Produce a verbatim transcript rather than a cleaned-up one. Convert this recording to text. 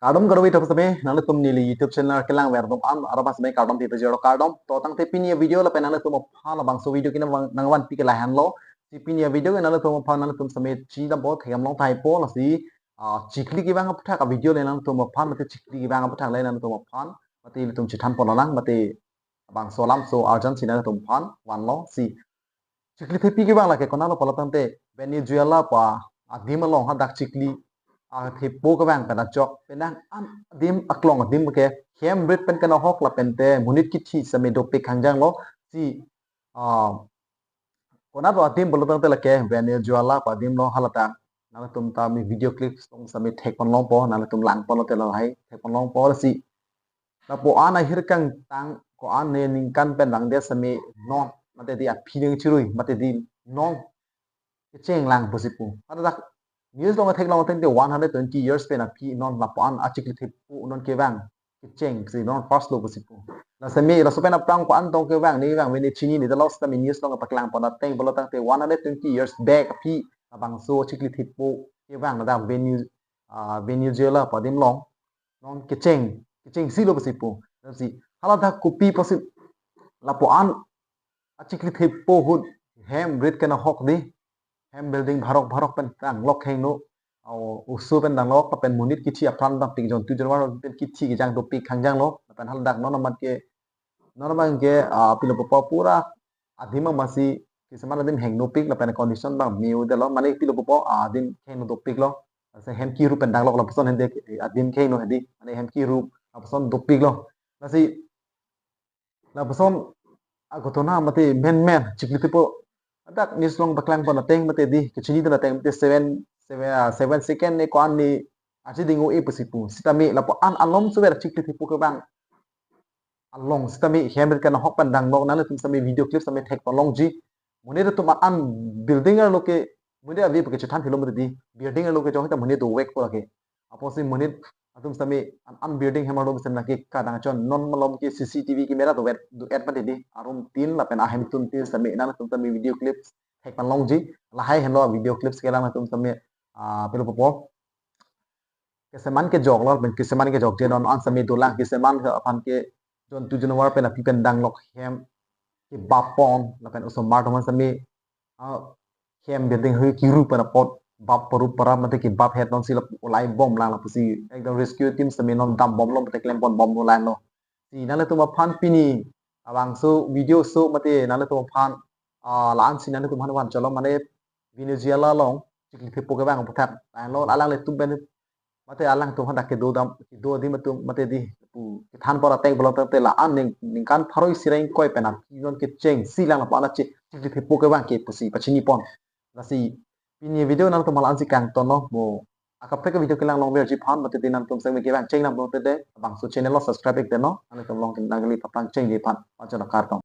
Kardom kardom ithap same, nanglitum neli YouTube channel kelang ver dum an arabas me kardom tita jero kardom. To tangte pini avideo lapen nanglitum aphan labangso video kina nangvan pi ke lahenlo. Si pini avideo ke nanglitum aphan nanglitum same chi dam bot hegam long thai po lasi ah, chikli kevang aphuthak avideo le nanglitum aphan mate chikli kevang aphuthak le nanglitum aphan mate ilitum chethan pon lang mate bangso alam so urgent si nanglitum aphan vanlo si. Chikli thepi kevang lake konatlo pulo tangte Venezuela pa adim along hadak chikli athepo kevang pen ajok penang an adim aklong adim ke hem rit pen kena hok lapen te monit kithi same dopik hangjang lo si ah, konatlo adim pulo tangte lake Venezuela pa adim lo haladak nanglitum ta mi video clip song same thek pon long po nanglitum lang pon lo te lahai thek pon long po si. Lapu-an ahir kangtang ko-an ne ningkan pen rang dia same non mate di aphi nang chirui mate di non kecheng lang pusi pu. Haladak news long thek long tangte one hundred twenty years pen aphi non lapu-an achikli thepo non kevang kecheng si non first lo pusi pu. La same laso pen aphrang ko-an tong kevang ne vang vene chini ne dalos kami news long paklang pon ateng pulo tangte one hundred twenty years back aphi labangso achikli thepo kevang ladak Venu ah, Venezuela pa adim long non kecheng kecheng si lo pusi pu. Si haladak kopi pusi lapu-an achikli thepo ahut hem rit kena hok di hem building bharok bharok pen tang lok hengno au oso pen dang lok pen monit kithi apran dam pik jontu jonwar pen kithi kejang dopik hangjang lo pen haladak non amat ke non abang ke ah, pilo pupo pura adim abang si kiseman adim hengno pik lapen condition abang miu de lo mane pilo pupo ah, adim hengno dopik lo. Lasi hem kiru pen dang lok lapuson hende adim hengno hedi mane hem kiru lapuson dopik lo. Lasi lapuson aghotona mate men men chikli thepo hadak news long paklang pon ateng mate di kechini dun ateng mate seven seven ah, seven second ne ko-an ne achi ding o e pusi pu sitame lapu-an alom suber chikli thepo kevang along sitame hem rit kena hok pen dang lok nanglitum same video clip same thek pon longji. Monit atum an building arlo ke monit ave pu ke chethan thilo mate di building arlo ke jong ta monit dovek po lake. Apotsi monit atum same an an building hem arlo besen lake kadang chon non malom ke C C T V camera dovet do et mate di arum tin lapen ahem tun tin same nanglitum same video clip thek pon longji. Lahai henlo video clips kelang atum same ah, pilo pupo kiseman kejok lo pen kiseman kejok je non an same dolang kiseman ke aphan ke jontu jonwar pen aphi pen dang lok hem kebap pon lapen osomar atum an same ah, hem building hui kiru pen apot bap paru para mate kebap het non si lapu ulai bom lang lapusi ekdom rescue team same non dam bom lo mate klem pon bom ulai lo. Si nanglitum aphan pini labangso video so mate nanglitum aphan ah, la-an si nanglitum aphan van cholo mane Venezuela along chikli thepo kevang aphuthak lo alangtum pen mate alangtum hadak kedo dam kedo adim atum mate di pu kethan pon ateng pulo tangte la-an ning ningkan pharo isi ra ingkoi pen aphi non kecheng si lang lapu-an achikli thepo kevang ke pusi pachini pon. Lasi pini video nanglitum la-an si kangton lo mo akaprek video kelang long verji aphan mate di nanglitum same kevang cheng nang pulo tangte bangso channel lo subscribe ik de no nanglitum along nangli papang chengji aphan pachana kardom.